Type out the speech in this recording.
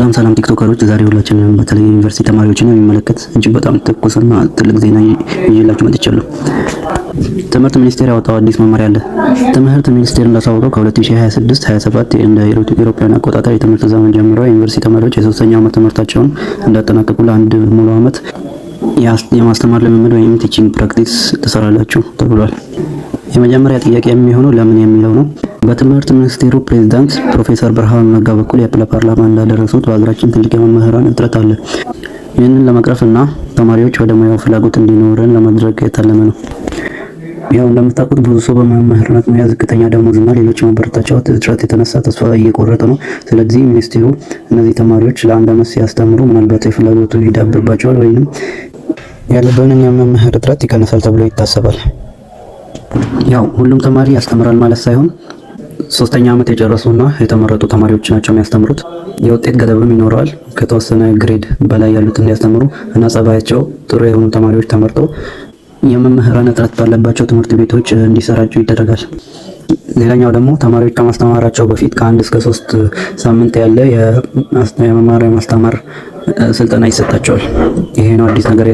ሰላም ሰላም ቲክቶከሮች፣ ዛሬ ሁላችንም በተለይ ዩኒቨርሲቲ ተማሪዎችን የሚመለከት እጅግ በጣም ትኩስና ትልቅ ዜና ይዤላችሁ መጥቻለሁ። ትምህርት ሚኒስቴር ያወጣው አዲስ መመሪያ አለ። ትምህርት ሚኒስቴር እንዳሳወቀው ከ2026 27 እንደ ኢሮፓውያን አቆጣጠር የትምህርት ዘመን ጀምሮ የዩኒቨርሲቲ ተማሪዎች የሶስተኛው ዓመት ትምህርታቸውን እንዳጠናቀቁ ለአንድ ሙሉ ዓመት የማስተማር ልምምድ ወይም teaching practice ትሰራላችሁ ተብሏል። የመጀመሪያ ጥያቄ የሚሆነው ለምን የሚለው ነው። በትምህርት ሚኒስቴሩ ፕሬዝዳንት ፕሮፌሰር ብርሃኑ ነጋ በኩል ለፓርላማ እንዳደረሱት በሀገራችን ትልቅ የመምህራን እጥረት አለ። ይህንን ለመቅረፍ እና ተማሪዎች ወደ ሙያው ፍላጎት እንዲኖረን ለማድረግ የታለመ ነው። ያው እንደምታውቁት ብዙ ሰው በመምህርነት ሙያ ዝቅተኛ ደሞዝ እና ሌሎች ማበረታቻዎች እጥረት የተነሳ ተስፋ እየቆረጠ ነው። ስለዚህ ሚኒስቴሩ እነዚህ ተማሪዎች ለአንድ ዓመት ሲያስተምሩ ምናልባት የፍላጎቱ ይዳብርባቸዋል ወይንም ያለብንን የመምህር እጥረት ይቀንሳል ተብሎ ይታሰባል። ያው ሁሉም ተማሪ ያስተምራል ማለት ሳይሆን ሶስተኛ ዓመት የጨረሱና የተመረጡ ተማሪዎች ናቸው የሚያስተምሩት። የውጤት ገደብም ይኖረዋል። ከተወሰነ grade በላይ ያሉት እንዲያስተምሩ እና ጸባያቸው ጥሩ የሆኑ ተማሪዎች ተመርጠው የመምህራን እጥረት ባለባቸው ትምህርት ቤቶች እንዲሰራጩ ይደረጋል። ሌላኛው ደግሞ ተማሪዎች ከማስተማራቸው በፊት ከ1 እስከ 3 ሳምንት ያለ የመማር የማስተማር ስልጠና ይሰጣቸዋል። ይሄ ነው አዲስ ነገር።